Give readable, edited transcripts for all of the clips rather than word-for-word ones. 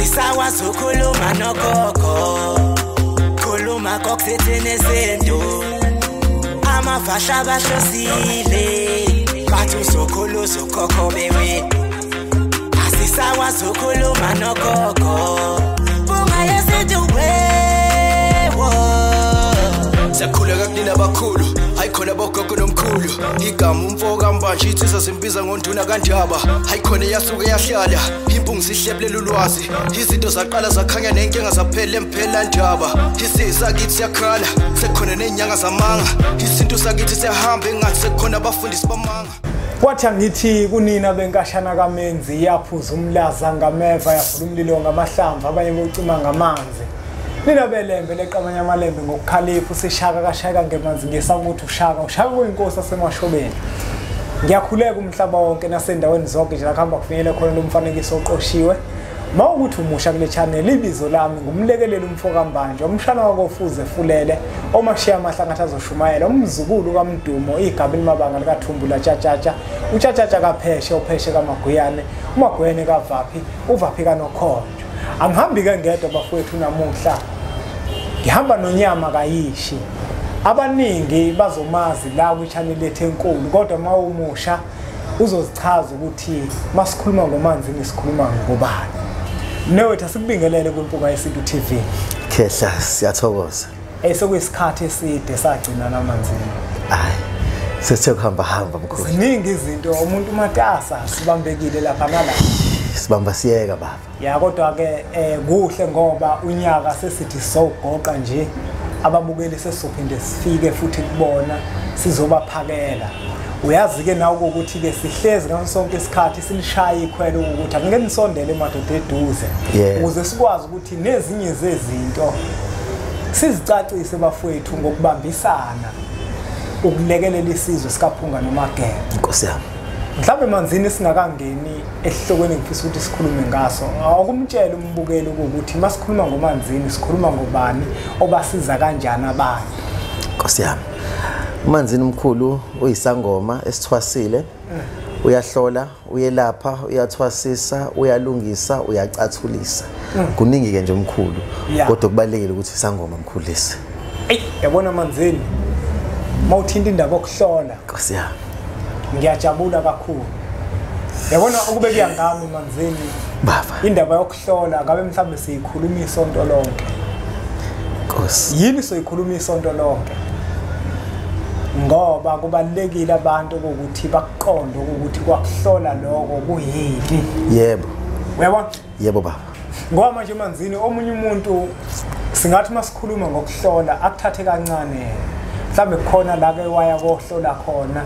Asisakwazi ukukhuluma nogogo, khuluma kokuthethene izinto. Amavasha bahlosile, bathi uzokhulu uzokhokho bewe. Asisakwazi ukukhuluma nogogo, bunga yesintu wewo. Siyakhuleka kunina abakhulu, hayi khona bogogo nomkhulu. Igama umfo kaMbanje insizwa simbiza ngonduna kaNdaba. Hayi khona yasuke yahlala, impungu sihlebulela ulwazi. Izinto zaqala zakhanya nenkinga zaphela emphela ndaba. Isisakithi siyakhala, sekukhona nezinyanga zamanga. Isintu sakithi siyahamba engathi sekukhona abafundisi bamanga. Kwathi angithi kunina benkashana kaMenzi yaphuza umlaza ngameva yavula umlilo ngamahlamvu abanye bocima ngamanzi. Nina belembe leqamanya amalembe ngokukhalipha usishaka kashaka ngemanzi ngesaba ukuthi ushaka ushaka kuyinkosi asemashobeni. Ngiyakhuleka umhlaba wonke nasendaweni zonke nje lakuhamba kufinyele khona lo mfanekiso oqoshiwe. Mawukuthi umusha kule channel ibizo lami ngumlekeleli umfo kaMbanje umshana wakofuze fulele omashiya amahlangathi azoshumayela umzukulu kaMdumo igaba elimabanga likaThumbula Tshatshatsha uTshatshatsha kaPheshe uPheshe kaMaguyane uMaguyane kaVaphi uVaphi kaNokhonjo. Angihambi ke ngedwa bafowethu namuhla, ngihamba nonyama kayishi. Abaningi bazomazi la kwi-channel yethu enkulu, kodwa mawumusha uzozichaza ukuthi masikhuluma ngoManzini sikhuluma ngobani. Mnewethu asikubingelele kwiMpunga Yesintu TV. Khehla, siyathokoza. Sekuyisikhathi eside sagcina naManzini. Hayi, sesithe kuhamba hamba mkhulu. Ziningi izinto umuntu matasa sibambekile lapha nala. Sibamba siyeka baba. Ya kodwa ke kuhle ngoba unyaka sesithi sowugoqa nje ababukeli sesizophinde sifike futhi kubona sizobaphakela. Uyazi ke nawe ukuthi ke sihlezi ngaso sonke isikhathi silishaya ikhwelo ukuthi angeke nisondele emadoda eduze ukuze sikwazi ukuthi nezinye zezinto sizicacise bafowethu ngokubambisana ukulekelela isizwe sikaPhunga noMageba. Inkosi yami. Mhlawumbe Manzini singakangeni esihlokweni ngifisa ukuthi sikhulume ngaso. Awukumtshela umbukeli ukuthi masikhuluma ngoManzini sikhuluma ngobani obasiza kanjani abantu. Inkosi yami. uManzini umkhulu uyisangoma esithwasile. Uyahlola, uyelapha, uyathwasisa, uyalungisa, uyacathulisa. Kuningi ke nje umkhulu. Kodwa kubalekile ukuthi isangoma mkhulu lesi. Ey, yabona Manzini. Mawuthinta indaba yokuhlola. Inkosi yami. Ngiyajabula kakhulu. Yabona ukube kuyangami Manzini baba. Indaba yokuhlola ngabe mhlawumbe siyikhuluma isonto lonke. Nkosi. Yini soyikhuluma isonto lonke? Ngoba kubalekile abantu ukuthi bakuqonde ukuthi kwakuhlola lokho kuyini. Yebo. Uyabona? Yebo baba. Ngoba manje Manzini omunye umuntu singathi masikhuluma ngokuhlola akuthathe kancane. Mhlawumbe khona la ke waya kohlola khona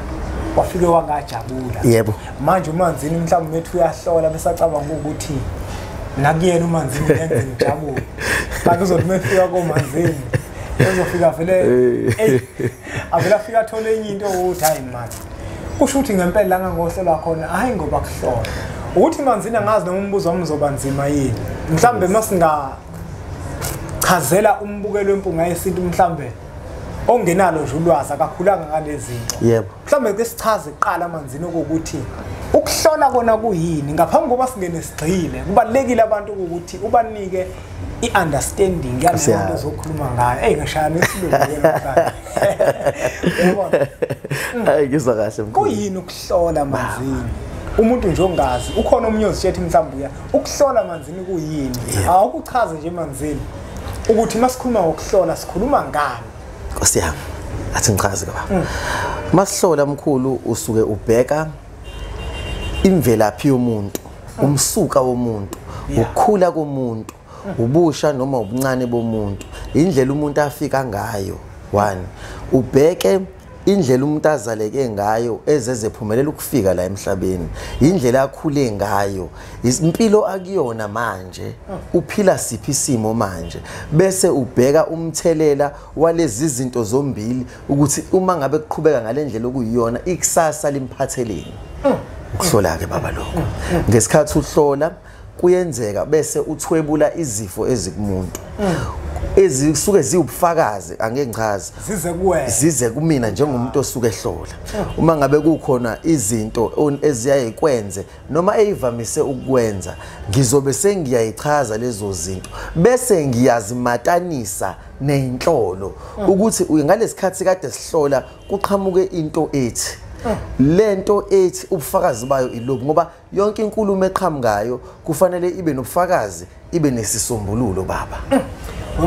wafike wangajabula. Yebo. Manje uManzini mhlawumbe methu uyahlola besacabanga ukuthi nakuyena uManzini ngenze ngijabule. Kanti uzothi mefika koManzini uzofika vele avela afika athole enye into ukuthi hayi manje. Kusho ukuthi ngempela ngangohlola khona hayi ngoba kuhlola. Ukuthi Manzini angazi noma umbuzo wami uzoba nzima yini. Mhlawumbe masingachazela umbukelo weMpunga Yesintu mhlawumbe ongenalo nje ulwazi akakhulanga ngalezi zinto. Yebo. Mhlawumbe ke sichaze kuqala Manzini ukuthi ukuhlola kona kuyini ngaphambi kokuba singene sigxile. Kubalekile abantu ukuthi ubanike i-understanding yaleyo nto ozokhuluma ngayo. Ey ngishaya nesilungu ke namhlanje. Uyabona? Hayi ngizwa kahle mkhulu. Kuyini ukuhlola Manzini? Umuntu nje ongazi, ukhona omunye ozitshethi mhlawumbe uya. Ukuhlola Manzini kuyini? Awukuchaze nje Manzini ukuthi masikhuluma ngokuhlola sikhuluma ngani? Nkosi yami, athi ngichaze baba. Masihlola mkhulu usuke ubheka imvelaphi yomuntu, umsuka womuntu, ukukhula komuntu, ubusha noma ubuncane bomuntu, indlela umuntu afika ngayo. One, ubheke indlela umuntu azaleke ngayo ezezephumelela ukufika la emhlabeni, indlela akhule ngayo, impilo akuyona manje, uphila siphi isimo manje, bese ubheka umthelela walezi zinto zombili ukuthi uma ngabe kuqhubeka ngalendlela okuyiyona ikusasa limphatheleni. Ukuhlola ke baba lokho. Ngesikhathi uhlola kuyenzeka bese uthwebula izifo ezikumuntu. Ezisuke ziwubufakazi, angeke ngichaze, zize kuwena, zize kumina njengomuntu osuke ehlola. Uma ngabe kukhona izinto eziyaye kwenze noma eyivamise ukwenza, ngizobe sengiyayichaza lezo zinto bese ngiyazimatanisa nenhlolo ukuthi ngalesikhathi kade sihlola kuqhamuke into ethi lento ethi ubufakazi bayo ilobu, ngoba yonke inkulumo eqhamukayo kufanele ibe nobufakazi, ibe nesisombululo baba.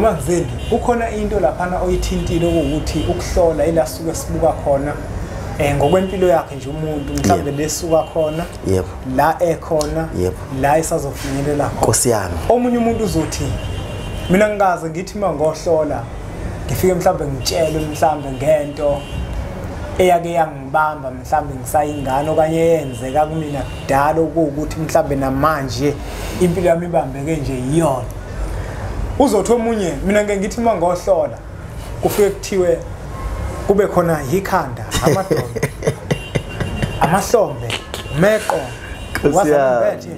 Manzini, kukhona into laphana oyithintile ukuthi ukuhlola ila suke sibuka khona ngokwempilo yakhe nje umuntu, mhlawumbe lesuka khona, yebo, la ekhona, yebo, la esazofinyelela khona. Nkosi yami, omunye umuntu uzothi mina ngikaze ngithi mangohlola ngifike mhlawumbe ngitshelwe mhlawumbe ngento eyake yangibamba mhlawumbe ngisayingane okanye yenzeka kumina kudala, ukuthi mhlawumbe namanje impilo yami ibambeke nje iyona. Uzothi omunye mina ngeke ngithi mangohlola kufike kuthiwe kube khona ikhanda, amadolo, amahlombe, umeqo, wasampethe,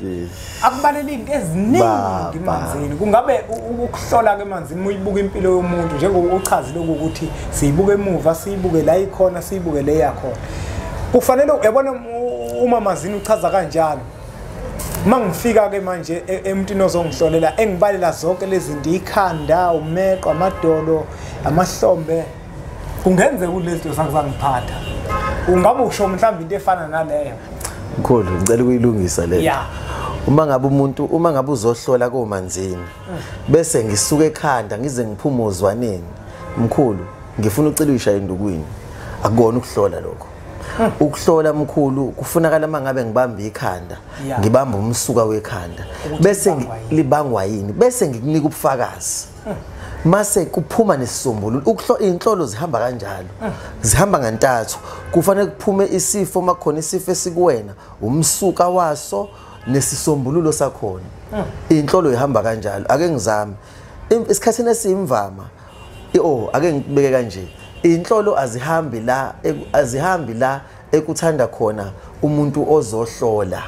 akubaleli into eziningi emanzini. Kungabe ukuhlola ke emanzini uyibuka impilo yomuntu njengoba uchazile ukuthi siyibuke emuva, siyibuke la ikhona, siyibuke le yakhona. Kufanele uyabona uma manzini uchaza kanjalo, mangifika ke manje emntwini ozongihlolela engibalela zonke lezi zinto, ikhanda, umeqo, amadolo, amahlombe, kungenzeka kulezi zinto zakuzangiphatha. Ungabe usho mhlawumbe into efana naleyo? Mkhulu, ngicela ukuyilungisa le. Yeah. Uma ngabe umuntu, uma ngabe uzohlola komanzini bese ngisuka ekhanda ngize ngiphume ozwaneni, mkhulu ngifuna ucela uyishaye endukwini, akukona ukuhlola lokho. Ukuhlola mkhulu kufunakala mangabe ngibamba ikhanda, ngibamba umsuka wekhanda bese libangwa yini, bese ngikunika ubufakazi mase kuphuma nesisombululo. Ukuhlola inhlolo zihamba kanjalo, zihamba ngantathu. Kufanele kuphume isifo, makhona isifo esikuwena, umsuka waso nesisombululo sakhona. Inhlolo ihamba kanjalo. Ake ngizame isikhathini esiyimvama, ake ngibeke kanje, inhlolo azihambi la, azihambi la ekuthanda khona umuntu ozohlola,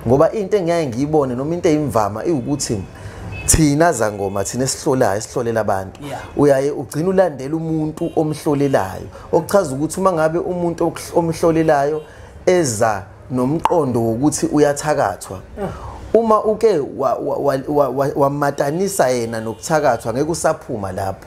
ngoba into engiyaye ngiyibone noma into eyimvama iwukuthi thina zangoma, thina esihlolayo, esihlolela abantu, uyaye ugcina ulandela umuntu omhlolelayo, okuchaza ukuthi uma ngabe umuntu omhlolelayo eza nomqondo wokuthi uyathakathwa, uma uke wamatanisa yena nokuthakathwa ngeke usaphuma lapho,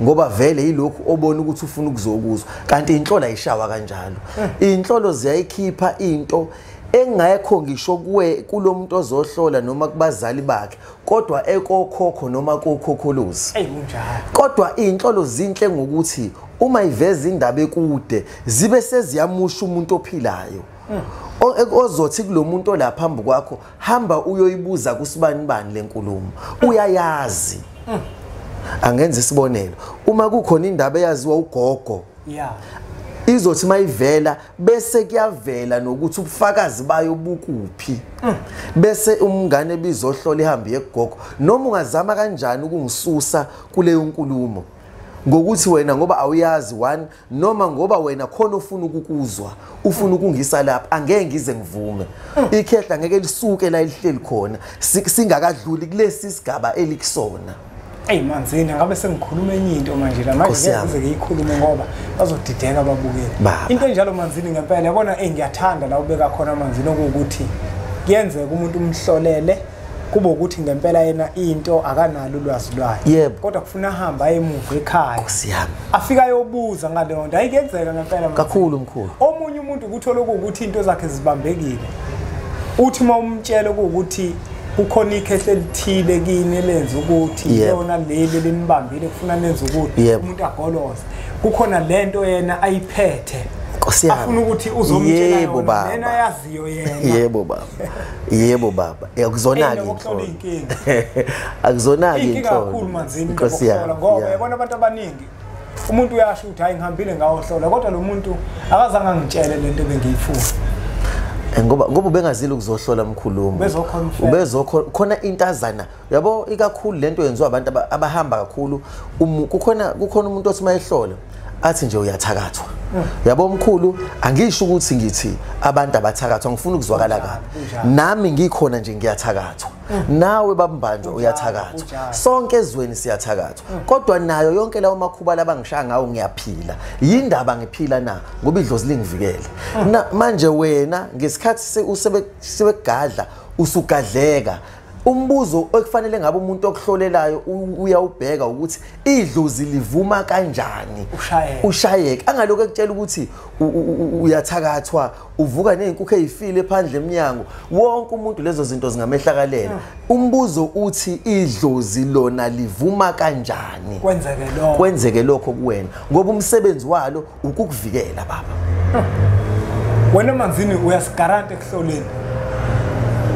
ngoba vele yilokhu obona ukuthi ufuna ukuzokuzwa. Kanti inhlola ayishawa kanjalo. Inhlolo ziyayikhipha into engekho ngisho kuwe kulomuntu ozohlola noma kubazali bakhe, kodwa ekokhokho noma kokhokholozi. Kodwa inhlolo zinhle ngokuthi uma iveza indaba ekude zibe seziyamusha umuntu ophilayo, ozothi kulomuntu olapha phambi kwakho, hamba uyoyibuza kusibani bani lenkulumo, uyayazi. Angenza isibonelo, uma kukhona indaba eyaziwa ugogo, izothi mayivela bese kuyavela nokuthi ubufakazi bayo bukuphi, bese umngane bizohlola ihambe yegogo. Noma ungazama kanjani ukungisusa kuleyo nkulumo ngokuthi wena ngoba awuyazi one, noma ngoba wena khona ufuna ukukuzwa, ufuna ukungisa lapha, angeke ngize ngivume. Ikhehla ngeke lisuke la elihleli khona singakadluli kulesi sigaba elikusona. Ey Manzini, ngabe sengikhuluma enye into manje la, manje ngeke ngiyikhulume ngoba bazodideka ababukeli. Into enjalo Manzini ngempela yabona, ngiyathanda la ubeka khona Manzini, okuwukuthi kuyenzeka umuntu umhlolele kube ukuthi ngempela yena into akanalo ulwazi lwayo, kodwa kufuna ahamba emuva ekhaya, Nkosi yami, afika ayobuza ngaleyo nto. Ayikenzeka ngempela kakhulu mkhulu. Omunye umuntu ukuthola ukuthi into zakhe zibambekile, uthi uma umtshela ukuthi kukhona ikhehle elithile kini elenza ukuthi yona leli linibambile kufuna nenze ukuthi umuntu agoloze, kukhona lento yena ayiphethe afuna ukuthi uzomtshela yona lena yaziyo yena. Yebo baba, yebo baba, akuzona ke inhlolo, akuzona ke inhlolo kakhulu Manzini ngoba yabona abantu abaningi umuntu uyasho ukuthi hayi ngihambile ngawohlola, kodwa lo muntu akazange angitshele lento ebengiyifuna. Ngoba ubengazile ukuzohlola mkhulumo, ubezokho khona intazana yabo, ikakhulu lento yenziwa abantu abahamba kakhulu. Kukhona umuntu othi mayehlola athi nje uyathakathwa, Yabo mkhulu, angisho ukuthi ngithi abantu abathakathwa, ngifuna ukuzwakala kabi. Nami ngikhona nje ngiyathakathwa. Nawe babambanjwa uyathakathwa. Sonke ezweni siyathakathwa. Kodwa nayo yonke lawo makhuba labangishaya ngawo ngiyaphila. Yindaba ngiphila na ngoba idlozi lingivikele. Manje wena ngesikhathi usebegadla usugadleka. Umbuzo ekufanele ngabe umuntu okuhlolelayo uyawubheka ukuthi idlozi livuma kanjani ushayeke angalokho ekutshela ukuthi uyathakathwa uvuka nezinkukhu ezifile phandle eminyango. Wonke umuntu lezo zinto zingamehlakalela. Umbuzo uthi idlozi lona livuma kanjani kwenzeke lokho kuwena, ngoba umsebenzi walo ukukuvikela baba. Wena Manzini uyasigaranta ekuhloleni?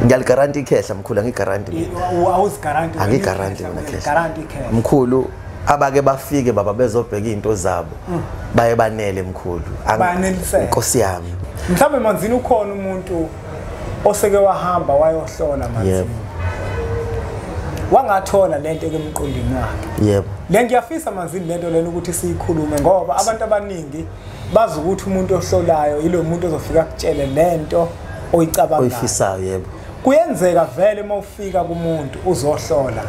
Ngiyaligaranti ikhehla mkhulu, angigaranti mina. Awuzigaranti? Angigaranti mina khehla. Mkhulu, abake bafike baba bezobheka izinto zabo baye banele mkhulu. Baneliseke. Nkosi yami. Mhlawumbe Manzini ukhona umuntu oseke wahamba wayohlola Manzini. Yebo. Wangathola lento emqondweni wakhe. Yebo. Le ngiyafisa Manzini lento lena ukuthi siyikhulume, ngoba abantu abaningi bazi ukuthi umuntu ohlolayo yilo muntu ozofika akutshele lento oyicabangayo. Oyifisayo, yebo. Kuyenzeka vele uma ufika kumuntu uzohlola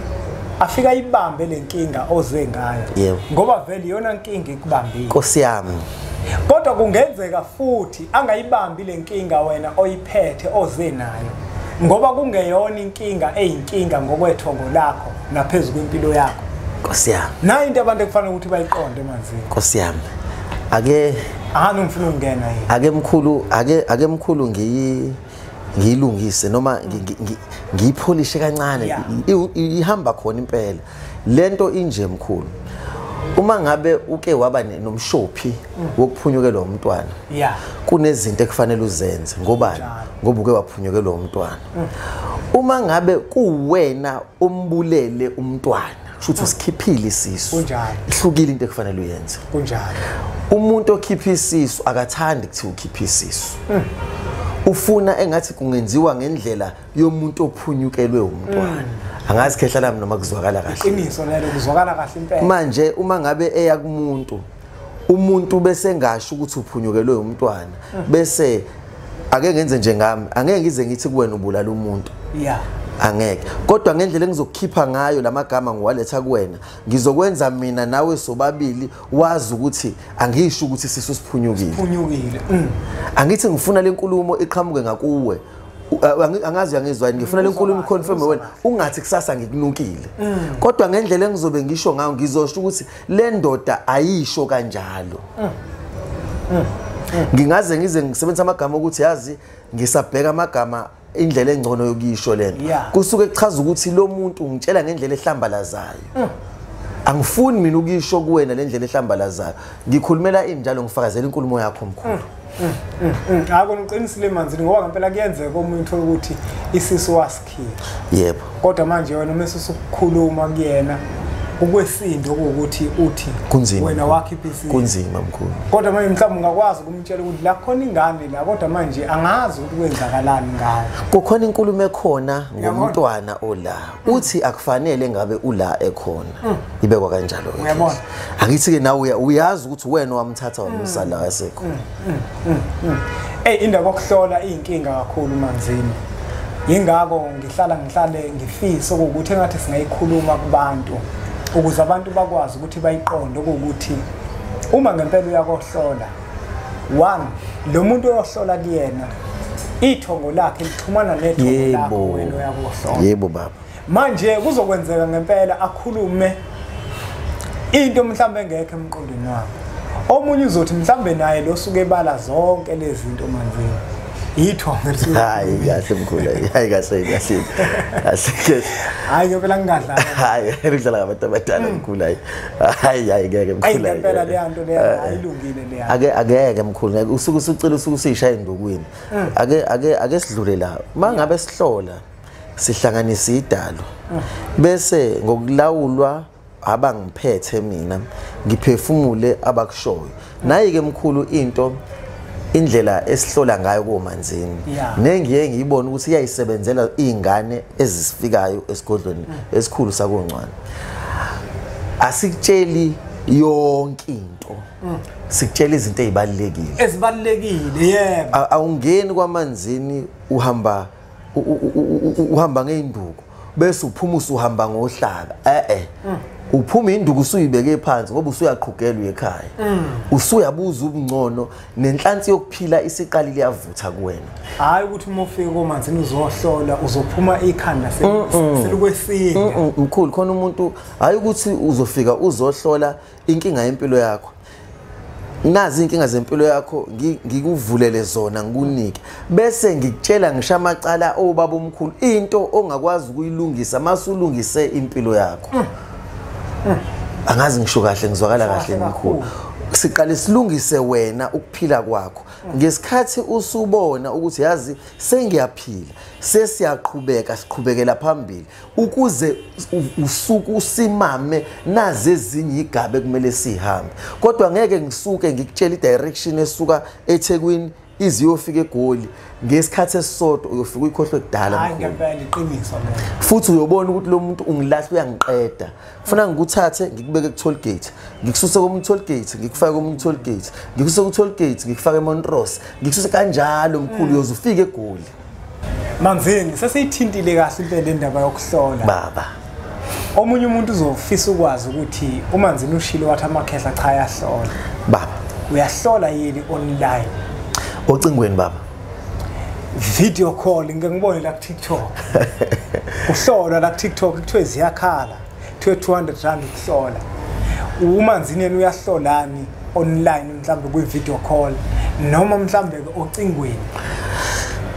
afika ibambe lenkinga oze ngayo, ngoba vele iyona nkinga ikubambile. Nkosi yami. Kodwa kungenzeka futhi angayibambi lenkinga wena oyiphethe oze nayo, ngoba kungeyona inkinga eyinkinga ngokwethongo lakho naphezulu kwempilo yakho. Nkosi yami. Nayo into abantu ekufanele ukuthi bayiqonde Manzini. Nkosi yami. Ake angifuna ukungena yini. Ake mkhulu, ake mkhulu ngiyilungise noma ngiyipholishe kancane. Ihamba khona impela lento inje mkhulu. Uma ngabe uke waba nomshophi wokuphunyukelwa umntwana, kunezinto ekufanele uzenze. Ngobani? Ngoba uke waphunyukelwa umntwana. Uma ngabe kuwena umbulele umntwana, kusho ukuthi usikhiphile isisu. Ihlukile into ekufanele uyenze. Kunjalo. Umuntu okhipha isisu akathandi kuthi ukhipha isisu. Ufuna engathi kungenziwa ngendlela yomuntu ophunyukelwe umntwana. Angazi khehla lami noma kuzwakala kahle. Iqiniso lelo, kuzwakala kahle impela. Manje uma ngabe eya kumuntu, umuntu bese ngasho ukuthi uphunyukelwe umntwana, bese ake ngenze njengami, angeke ngize ngithi kuwena ubulala umuntu. Yeah. Angeke. Kodwa ngendlela engizokukhipha ngayo lamagama ngiwaletha kuwena, ngizokwenza mina nawe sobabili wazi ukuthi angisho ukuthi sisu siphunyukile. Siphunyukile. Angithi ngifuna lenkulumo iqhamuke ngakuwe. Angazi uyangizwa yini, ngifuna lenkulumo iconfirm wena, ungathi kusasa ngikunukile. Kodwa ngendlela engizobe ngisho ngayo ngizosho ukuthi le ndoda ayisho kanjalo. Ngingaze ngize ngisebenzisa amagama ukuthi yazi ngisabheka amagama indlela engcono yokuyisho lento. Kusuke kuchaza ukuthi lo muntu ungitshela ngendlela ehlambalazayo. Angifuni mina ukuyisho kuwena le ndlela ehlambalazayo. Ngikhulumela injalo, ngifakazela inkulumo yakho mkhulu. Akona uqinisile Manzini, ngoba ngempela kuyenzeka omunye uthola ukuthi isisu wasikhipha. Yebo. Kodwa manje wena uma usukhuluma kuyena ukwesindo ukuthi uthi wena wakhipha isisu. Kunzima mkhulu. Kodwa manje mhlawumbe ungakwazi ukumtshela ukuthi la khona ingane la, kodwa manje angazi ukuthi kwenzakalani ngayo. Kukhona inkulumo ekhona ngomntwana ola. Uthi akufanele ngabe ula ekhona. Ibekwa kanjalo ke. Uyabona? Angithi ke nawe uyazi ukuthi wena wamthatha wamsa la yasekho. Ey, indaba yokuhlola iyinkinga kakhulu Manzini. Yingakho ngihlale ngifisa ukuthi engathi singayikhuluma kubantu, ukuze abantu bakwazi ukuthi bayiqonde ukuthi uma ngempela uyakohlola, one, lo muntu oyohlola kuyena ithongo lakhe lixhumana nethongo lakho wena uyakohlola. Yebo baba. Manje kuzokwenzeka ngempela akhulume into mhlawumbe engekho emqondweni wakho. Omunye uzothi mhlawumbe naye lo suke ebala zonke lezi zinto Manzini. Ithongo lisuke. Hayi kahle mkhulu, hayi kahle kahle. Kahle. Hayi ngempela ngingadlala. Hayi ngidlala ngabantu abadala mkhulu hayi. Hayi hayi ngeke mkhulu. Hayi ngempela le nto le ayilungile le. Ake akeke mkhulu, usuke usucela usuke usishaya indukwini. Ake ake ake sidlule la. Mangabe sihlola sihlanganisa idalo. Bese ngokulawulwa abangiphethe mina ngiphefumule abakushoyo. Nayi ke mkhulu into indlela esihlola ngayo koManzini. Nengiye ngiyibona ukuthi iyayisebenzela izingane ezisifikayo esigodlweni esikhulu sakoNcwane. Asikutsheli yonke into. Sikutshela izinto ezibalulekile. Ezibalulekile, yebo. Awungeni kwaManzini uhamba uhamba ngeinduku bese uphuma usuhamba ngohlaka. Uphuma induku usuyibeke phansi ngoba usuyaqhugela uye ekhaya. Usuyabuza ubungcono nenhlansi yokuphila isiqalile yavutha kuwena. Hayi ukuthi uma ufika koManzini uzohlola uzophuma ikhanda selikwesika. Mkhulu khona umuntu hayi ukuthi uzofika uzohlola inkinga yempilo yakho. Nazi inkinga zempilo yakho ngikuvulele zona ngikunike bese ngikutshela ngisho amacala obaba omkhulu into ongakwazi ukuyilungisa masulungise impilo yakho. Angazi ngisho kahle ngizwakala kahle mkhulu. Siqale silungise wena ukuphila kwakho ngesikhathi usubona ukuthi yazi sengiyaphila sesiyaqhubeka siqhubekela phambili ukuze usuku usimame naze ezinye igabe kumele sihambe. Kodwa ngeke ngisuke ngikutshela i-direction esuka eThekwini iziyofika eGoli ngesikhathi esisodwa uyofika uyikhohlwe kudala. Hayi ngempela iqiniso lelo. Futhi uyobona ukuthi lo muntu ungilahla uyangiqeda. Kufuna ngikuthathe ngikubeke ku toll gate, ngikususe komunye toll gate, ngikufake komunye toll gate, ngikususe ku toll gate, ngikufake eMontrose, ngikususe kanjalo mkhulu uyoze ufike eGoli. Manzini sesiyithintile kahle impela indaba yokuhlola. Baba. Omunye umuntu uzofisa ukwazi ukuthi uManzini ushilo wathi amakhehla cha ayahlola. Baba. Uyahlola yini online? Ocingweni baba. Video call ngike ngibone la ku TikTok. Kuhlola la ku TikTok kuthiwe ziyakhala. Kuthiwe 200 rand ukuhlola. uManzini yena uyahlolani online mhlambe kwi video call noma mhlambe ocingweni?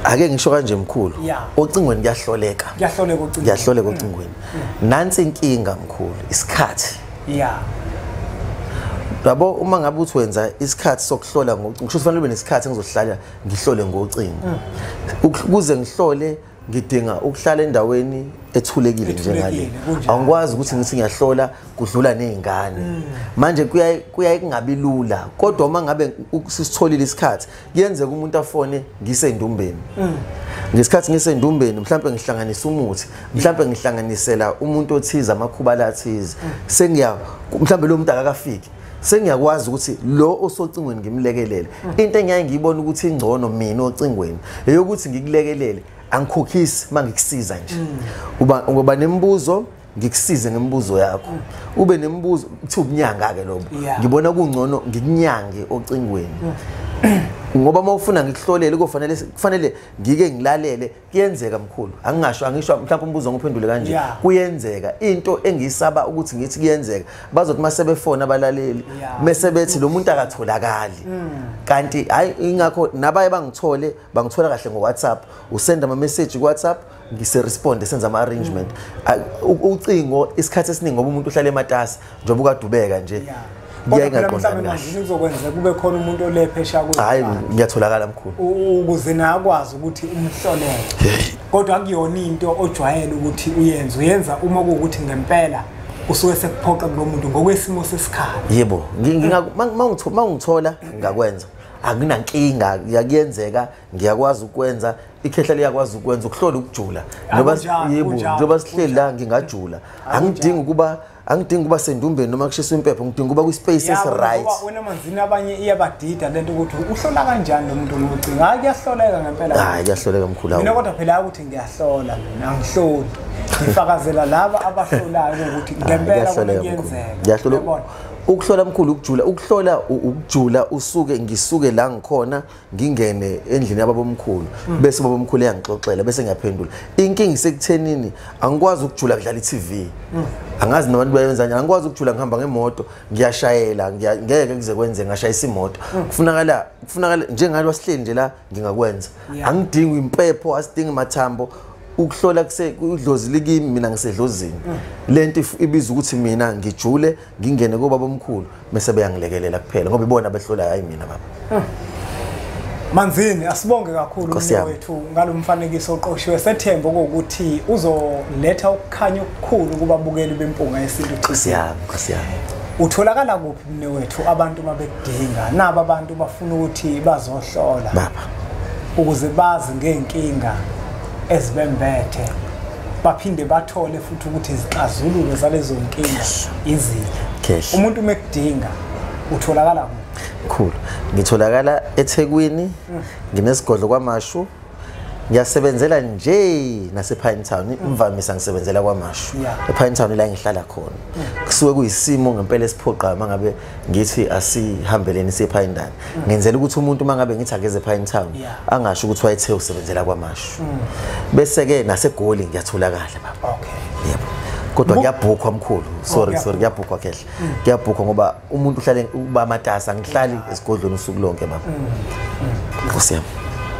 Ake ngisho kanje mkhulu. Ocingweni kuyahloleka. Kuyahloleka ocingweni. Kuyahloleka ocingweni. Nansi inkinga mkhulu, isikhathi. Yabo uma ngabe uthi wenza isikhathi sokuhlola ngocingo, kusho kufanele ube nesikhathi engizohlala ngihlole ngocingo. Ukuze ngihlole ngidinga ukuhlala endaweni ethulekile njengale. Angikwazi ukuthi ngithi ngiyahlola kudlula nezingane. Manje kuyaye kungabi lula, kodwa uma ngabe sisitholile isikhathi kuyenzeka umuntu afone ngisendumbeni. Ngesikhathi ngisendumbeni mhlawumbe ngihlanganisa umuthi, mhlawumbe ngihlanganisela umuntu othize amakhubala athize. Sengiya mhlawumbe lo muntu akakafiki. Sengiyakwazi ukuthi lo osocingweni ngimlekelele. Into engiyaye ngiyibona ukuthi ingcono mina ocingweni eyokuthi ngikulekelele, angikhokhisi mangikusiza nje. Uba nemibuzo ngikusize ngemibuzo yakho. Ube nemibuzo kuthi ubunyanga ke lobo. Ngibona kungcono ngikunyange ocingweni. Ngoba uma ufuna ngikuhlolele kufanele ngike ngilalele. Kuyenzeka mkhulu, angingasho angisho mhlawumbe umbuzo ngiphendule kanje. Kuyenzeka into engiyisaba ukuthi ngithi kuyenzeka bazothi masebefona abalaleli mase bethi lo muntu akatholakali. Kanti hayi ingakho nabaye bangithole bangithola kahle ngo WhatsApp, usend ama message ku WhatsApp ngise respond senza ama arrangement. Ucingo isikhathi esiningi ngoba umuntu uhlala ematasa njengoba ukadubeka nje. Mhlawumbe manje kuzokwenzeka kube khona umuntu olephesha kuze. Hayi ngiyatholakala mkhulu. Ukuze nakwazi ukuthi umhlolele. Kodwa akuyona into ojwayele ukuthi uyenze, uyenza uma kuwukuthi ngempela usuke sekuphoqa kulo muntu ngokwesimo sesikhathi. Yebo, mangithola ngakwenza. Akunankinga, kuyenzeka, ngiyakwazi ukwenza, ikhehla liyakwazi ukwenza ukuhlola ukujula. Ngoba yebo, njengoba sihleli la ngingajula. Angidingi ukuba sendumbeni noma kushisa impepho, ngidinga ukuba kwi space esi right. Ngoba wena Manzini abanye iyabadida lento ukuthi uhlola kanjani lo muntu ngocingo. Hayi kuyahloleka ngempela. Hayi kuyahloleka mkhulu. Mina kodwa phela ukuthi ngiyahlola mina, angihloli. Ngifakazela laba abahlolayo ukuthi ngempela kuyenzeka. Ngiyahlola. Ukuhlola mkhulu ukujula, ukuhlola ukujula usuke ngisuke la ngikhona ngingene endlini yababomkhulu bese babomkhulu eyangixoxela bese ngiyaphendula. Inkinga isekuthenini angikwazi ukujula kudlala iTV. Angazi nabantu bayenza kanjani, angikwazi ukujula ngihamba ngemoto, ngiyashayela, ngeke kuze kwenze ngashayisa imoto. Kufunakala njengalo sihleli nje la ngingakwenza. Angidingi impepho, asidingi mathambo. Ukuhlola kuse udlozi likimi mina ngisedlozini. Lento ibiza ukuthi mina ngijule ngingene kubaba omkhulu bese beyangilekelela kuphela ngoba ibona behlola hayi mina baba. Manzini asibonge kakhulu wethu ngalomfanekiso oqoshiwe, sethemba ukuthi uzoletha ukukhanya okukhulu kubabukeli beMpunga Yesintu. Nkosi yami. Utholakala kuphi mne wethu abantu mabekudinga? Naba abantu bafuna ukuthi bazohlola baba ukuze bazi ngeenkinga ezibembethe. Baphinde bathole futhi ukuthi izixazululo zalezo nkinga iziphi. Umuntu mekudinga utholakala kuphi? Mkhulu, ngitholakala eThekwini, nginesigodlo kwaMashu. Ngiyasebenzela nje nase Pine Town, imvamisa ngisebenzela kwaMashu. ePine Town la ngihlala khona. Kusuke kuyisimo ngempela esiphoqa mangabe ngithi asihambeleni siye Pine Town. Ngenzela ukuthi umuntu mangabe ngithi akeze Pine Town angasho ukuthi wayethe usebenzela kwaMashu. Bese ke naseGoli ngiyatholakala baba. Okay. Yebo. Kodwa ngiyabhukhwa mkhulu. Sorry ngiyabhukhwa kehle. Ngiyabhukhwa ngoba umuntu uhlale uba matasa, ngihlali esigodlweni usuku lonke baba. Nkosi yami.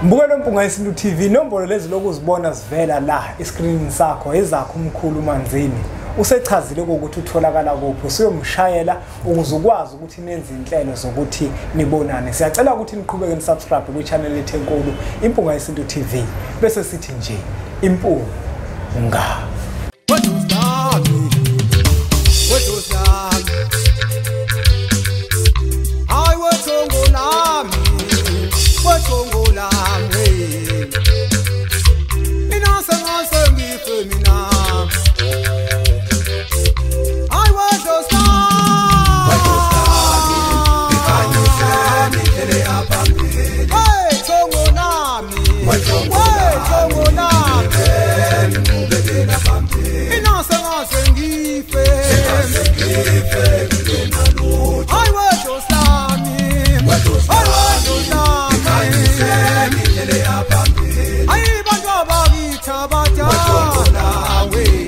Mbukelo Mpunga Yesintu TV, inombolo lezi lokuzibona zivela la escreenini sakho ezakho umkhulu Manzini. Usechazile ukuthi utholakala kuphi, usuyomshayela ukuze ukwazi ukuthi nenze inhlelo zokuthi nibonane. Siyacela ukuthi niqhubeke nisubscribe kwi-channel yethu enkulu Impunga Yesintu TV. Bese sithi nje impunga. Ay, bantu abakithi abadala we.